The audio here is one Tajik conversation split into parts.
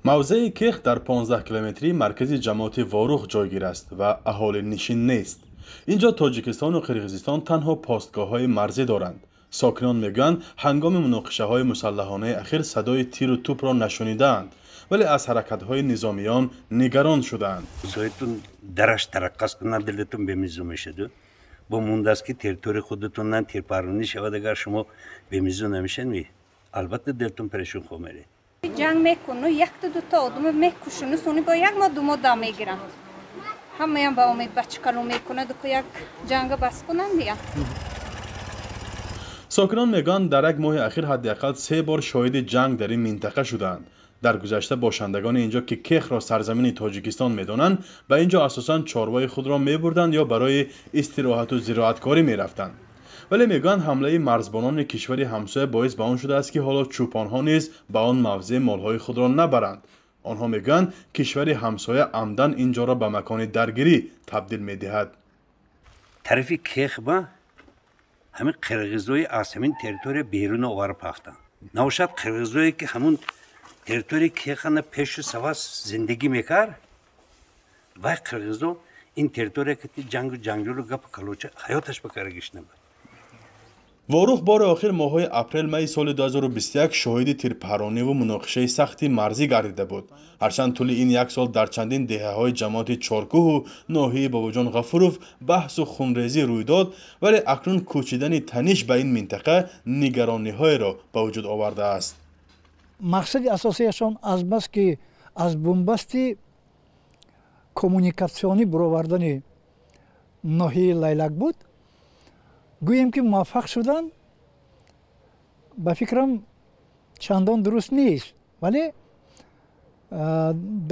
Мавзеи Кех дар 15 километрии маркази ҷамоати Ворух ҷойгир аст ва аҳолинишин нест. Ин ҷо Тоҷикистону Қирғизистон танҳо постгоҳҳои марзӣ доранд. Сокинон мегӯянд, ҳангоми муноқишаҳои мусаллаҳонаи ахир садои тиру тӯпро нашунидаанд, вале аз ҳаракатҳои низомиён нигарон шудаанд. Соитун дараш тараққас кунад, дилатун бемизу мешаду. Бо мондааст, ки территорияи худатонан тирпарронӣ шавад, агар шумо бемизу намешавед, албатта дилтун парешон хоҳ меред. Ҷанг мекуну, якта дута одама мекушуну, сони бо як моҳ, 2 моҳ дам мегиранд. Ҳамаям ба умед бачакалу мекунад, ку як ҷанга бас кунанд дия. Сокинон мегӯянд, дар як моҳи ахир ҳадди ақал се бор шоҳиди ҷанг дар ин минтақа шудаанд. Дар гузашта бошандагони ин ҷо, ки Кехро сарзамини Тоҷикистон медонанд, ба ин ҷо асосан чорвои худро мебурданд ё барои истироҳату зироаткорӣ мерафтанд. Вале мегӯянд, ҳамлаи марзбонони кишвари ҳамсоя боис ба он шудааст, ки ҳоло чӯпонҳо низ ба он мавзеъ молҳои худро набаранд. Онҳо мегӯянд, кишвари ҳамсоя амдан ин ҷоро ба макони даргирӣ табдил медиҳад. Тарафи Кех ба ҳамин қирғизои аз ҳамин территория берун овара пахтанд. Набошад, қирғизое, ки ҳамун территорияи Кехана пешу савас зиндагӣ мекард, вай қирғизо ин территория ки ҷангу ҷанҷолу гапу калоча ҳаёташ ба карагиш набуд. Ворух бори охир моҳҳои апрел-майи соли 2021 шоҳиди тирпаррониву муноқишаи сахти марзӣ гардида буд. Ҳарчанд тӯли ин як сол дар чандин деҳаҳои ҷамоати Чоркӯҳу ноҳияи Бобоҷон Ғафуров баҳсу хунрезӣ рӯй дод, вале акнун кӯчидани таниш ба ин минтақа нигарониҳоеро ба вуҷуд овардааст. Мақсади асосияшон азбаски аз бунбасти коммуникатсионӣ буровардани ноҳияи Лайлак буд. Гӯем, ки муваффақ шуданд, ба фикрам, чандон дуруст нест, вале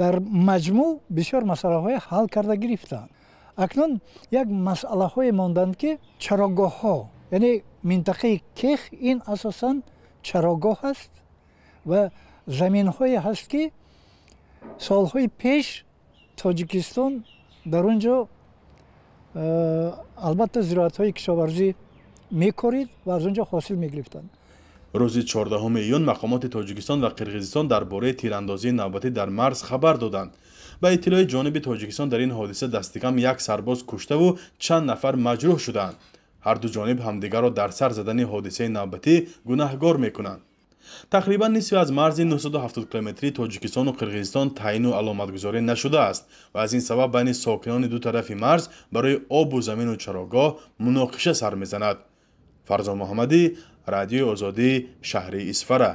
дар маҷмӯъ бисёр масъалаҳое ҳал карда гирифтанд. Акнун як масъалаҳое монданд, ки чарогоҳҳо, яъне минтақаи Кех ин асосан чарогоҳ аст ва заминҳое ҳаст, ки солҳои пеш Тоҷикистон дар он ҷо албатта зироатҳои кишоварзӣ мекорид ва аз он ҷо ҳосил мегирифтанд. Рӯзи 14 июн мақомоти Тоҷикистон ва Қирғизистон дар бораи тирандозии навбатӣ дар марз хабар доданд. Ба иттилои ҷониби Тоҷикистон, дар ин ҳодиса дастикам як сарбоз куштаву чанд нафар маҷрӯҳ шудаанд. Ҳарду ҷониб ҳамдигарро дар сар задани ҳодисаи навбатӣ гунаҳгор мекунанд. Тақрибан нисфи аз марзи 970 километрии Тоҷикистону Қирғизистон таъину аломатгузорӣ нашудааст ва аз ин сабаб байни сокинони ду тарафи марз барои обу замину чарогоҳ муноқиша сар мезанад. Фарзон Муҳаммадӣ, Радиои Озодӣ, шаҳри Исфара.